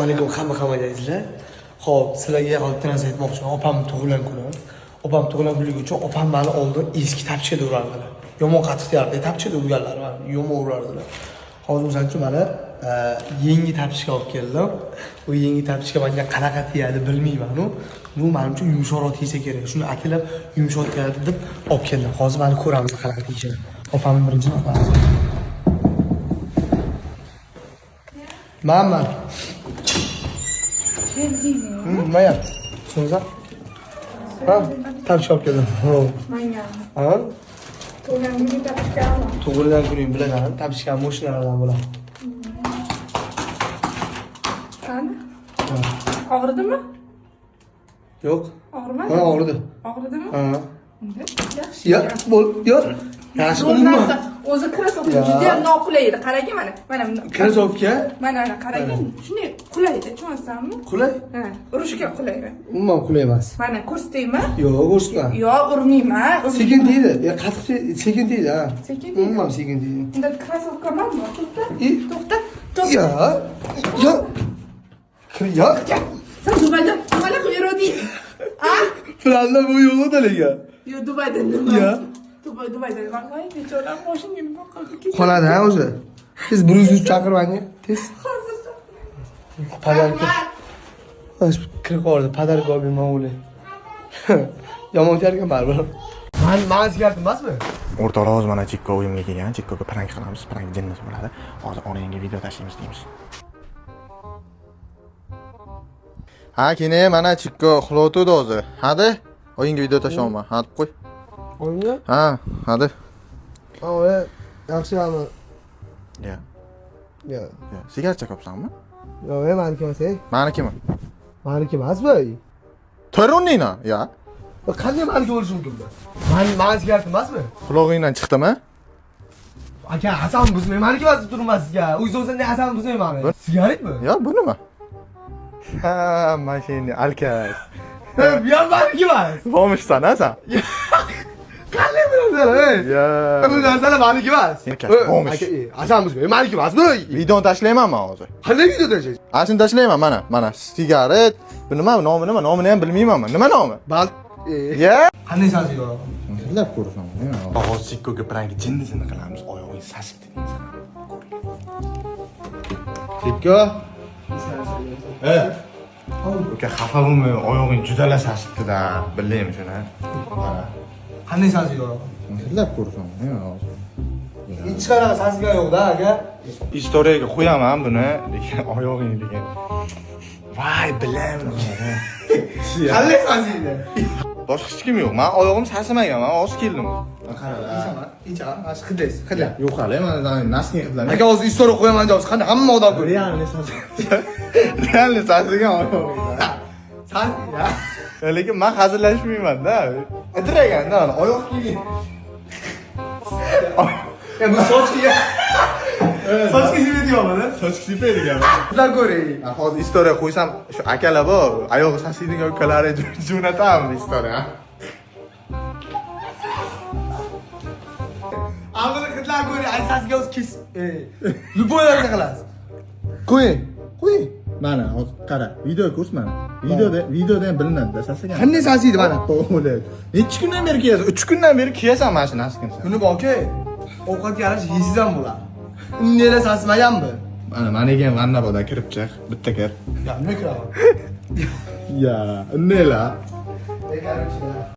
Alaykum hamma hammaga. Xo'p, sizlarga bitta narsa aytmoqchiman. Opam tug'ilgan kuni. Opam tug'ilgan kunligi uchun opam mani oldin eski tapchada urardilar. Yomon qattiq terardi, tapchada urganlar mani, yomon urardilar. Hozir o'shaning uchun mana yangi tapchka olib keldim. U yangi tapchka menga qanaqa tegadi bilmayman-u. Bu menimcha yumshoqroq tegsa kerak. Shuni akalar yumshoq tegadi deb olib keldim. Hozir mana ko'ramiz qanaqa tegishini. Opamni birinchi qilamiz. Manman. Keldingmi? Nima gap? Tushundingizmi? Ha, tapchka olib keldim. Manga. Ha? Tug'ilgan kunga tapchkami? Tug'ilgan kuning bilasan, tapchka mashinalardan bo'ladi. Qani? Og'ridimi? Yo'q. Og'rimadi? Ha, og'ridi. Og'ridimi? Ha. Unda yaxshi. Ya, bo'l, yo'q. Yaxshi, Zo'r umuman. narsa. O'zi krossovka Ya. juda ham noqulay edi. Qaragin mana. Mana buni. Krossovka Mana mana qaragin. Shunday qulaydi, tushunyapsanmi? qulay? Ha, urishga qulay. Umuman qulay emas. Mana ko'rsataymi? Yo'q, ko'rsatma. Yo'q, urmayman. Sekin tegdi. Ya, qattiq sekin tegdi, ha. Sekin tegdi. Umuman sekin tegdi. Unda krossovka emasmi? To'xta. I. To'xta. To'xta. Ya. Ya. Kir, ya. Sen Dubayda nimalar qilib yuruvding? A? Planda bu yo'q edi lekin. Yo, Dubayda nima? Ya. Dubayda nima? Voy, bechoram boshimga nima qildi? Qoladi ha o'zi. Tez 103 chaqir menga. Tez. Hozir. Подарка. Kirib qoldi. Подарка olib berman o'ylay. Yomon tergan baribir. Man sigaret emasmi? O'rtoqlar, hozir mana Chikko uyimga kelgan. Chikkoga prank qilamiz. Prank jinnisi bo'ladi. Hozir onangga video tashlaymiz deymiz. Ha, kene mana Chikko uxlayotgandi hozir. Hadi, oyingga video tashlayapman. Ha, deb qo'y. Oyimga? Ha, hadi. Ha, oya, yaxshimi? Ya, Ya. ya. Sigaret chekyapsanmi? Yo'q, maniki emas, ey. Manikimi? Maniki emas bu. To'runingni, ya. Qanday maniki bo'lishi mumkin bu? Man sigaret emasmi? Qulog'ingdan chiqdimi? Aka, asam buzmay, maniki emas deb turibman sizga. O'zi o'zini asam buzmay mani. Sigaretmi? Ya, bu nima? Ha, mashina alkash. Bu ham maniki emas. Bo'lmishsan, ha sen? Qanday bu narsalar, ey? Ya. Bu narsalar maniki emas. Alkash, bo'lmish. Aka, asam buzmay, maniki emas bu. Videoni tashlayman men hozir. Qanday video tashlaysiz? Ana shuni tashlayman mana. Mana sigaret. Bu nima? Nomi nima? Nomini ham bilmayman men. Nima nomi? Bal. Ya. Qanday sasiz yo'q? Hidlab ko'rsan. Hozir Chikkoga prank jinnisini qilamiz. Oyog'ing sasibdi deymiz. Chikko. E. Uka, xafa bo'lma, oyog'ing judala sasibdi-da. Bilaymi shuni? Qara. Qanday sasiz yo'q? Hidlab ko'rsan. Hozir. Hech qanaqa sasigan yo'q-da, aka. Istoriyaga qo'yaman buni, lekin oyog'ing degan. Voy, bilaman. Qanday sasiydi? Boshqa hech kim yo'q. Men oyog'im sasimagan, men hozir keldim. Qara. Ichaman, mana shu hidlaysiz, hidlang. Yo'q hali, mana nasni hidlamay. Aka, hozir istoriya qo'yaman deyapsiz. Qanday hamma odam ko'radi. Realni sasigan. Realni sasigan oyog'ing. San ya. Lekin men hazillashmayman-da. Idraganda mana oyoq kiygan. Ya bu sochga. Sochga sipayapman, Soch sipaydigan. Hidlab ko'ring. Hozir istoriya qo'ysam, shu akalar bor, oyog'i sasiydigan ukalarga jo'natamiz istoriya. Avval hidlab ko'ring, ay sasiga o'zi kes. Любой narsa qilasiz. Qo'ying, qo'ying. Mana hozir qara, video ko'rs mana. Videoda ham bilinadi-da sasigan. Qanday sasiydi mana? O'lay. Necha kundan beri kiyasan? 3 kundan beri kiyasan mana shu naskini sen. Buni borki, ovqatga yarasha yesangiz ham bo'ladi. Unday sasimaganmi? Mana maniga ham vanna bor, kirib chiq, bitta kir. Ya, nima kiraman? Ya, unday Ey, короче,